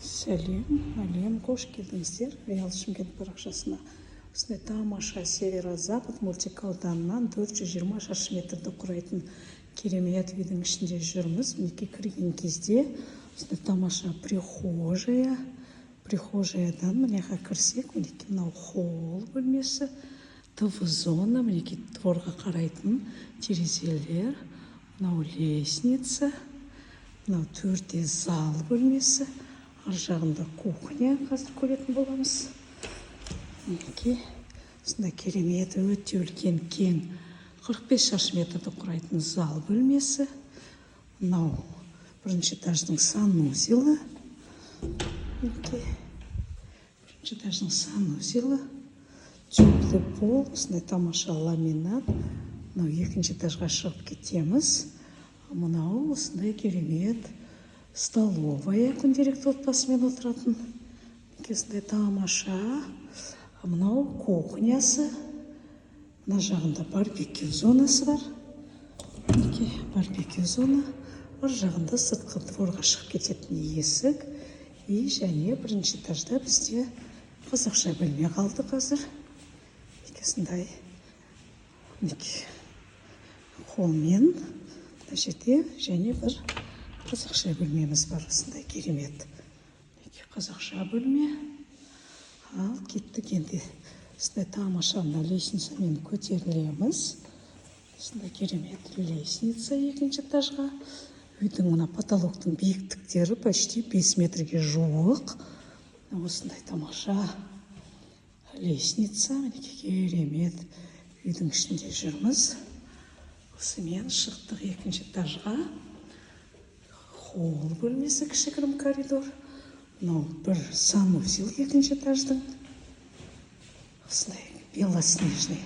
Сәлем, әлем! Қош келдіңіздер Реал Шымкент парақшасына. Осындай тамаша Северо-Запад мөлтек ауданынан 420 шаршы метрді құрайтын керемет үйдің ішінде жүрміз. Мінекей, кірген кезде осындай тамаша прихожая. Прихожаядан мына жаққа кірсек, мінекей, мынау холл бөлмесі, ТВ зона, мінекей, дворға қарайтын терезелер, мынау лестница, мынау төрде зал бөлмесі, ар жағында кухня, қазір көретін боламыз. Мінекей, осындай керемет, өте үлкен, кең, 45 шаршы метрді құрайтын зал бөлмесі. Мынау бірінші этаждың санузелі. Мінекей, бірінші этаждың санузелі, теплый пол, осындай тамаша ламинат. Мынау екінші этажға шығып кетеміз. Мынау осындай керемет столовая, күнделікті отбасымен отыратын. Мінекей, осындай тамаша. Мынау кухнясы, мына жағында барбекю зонасы бар. Мінекей, барбекю зона, ар жағында сыртқы дворға шығып кететін есік. И және бірінші этажда бізде қазақша бөлме қалды қазір. Мінекей, осындай, мінекей, холлмен мына жерде және бір қазақша бөлмеміз бар, осындай керемет. Мінекей, қазақша бөлме. Ал кеттік енді, осындай тамаша мына лестницамен көтерілеміз. Осындай керемет лестница екінші этажға. Үйдің мына потолоктың биіктіктері почти 5 метрге жуық. Осындай тамаша лестница. Мінекей, керемет үйдің ішінде жүрміз. Осымен шықтық екінші этажға. Холл бөлмесі, кішігірім коридор. Мынау бір санузел екінші этаждың, осындай белоснежный,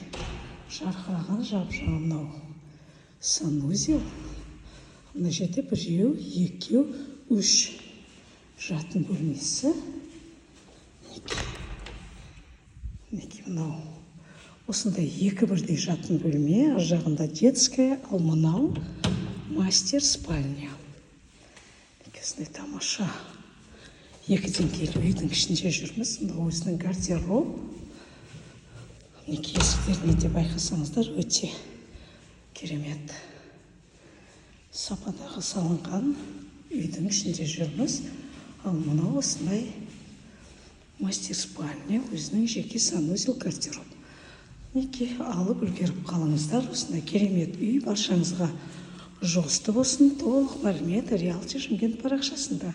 жарқыраған, жап жаңа мынау санузел. Мына жерде біреу, екеу, үш жатын бөлмесі. Мінекей, мінекей, мынау осындай екі бірдей жатын бөлме, ар жағында детская, ал мынау мастер спальня. Мінекей, осындай тамаша екі деңгейлі үйдің ішінде жүрміз. Мынау өзінің гардероб. Мінекей, есіктерінен де байқасаңыздар, өте керемет сападағы салынған үйдің ішінде жүрміз. Ал мынау осындай мастер спальня, өзінің жеке санузел, гардероб. Мінекей, алып үлгеріп қалыңыздар. Осындай керемет үй баршаңызға жұғысты болсын. Толық мәлімет Реалти Шымкент парақшасында.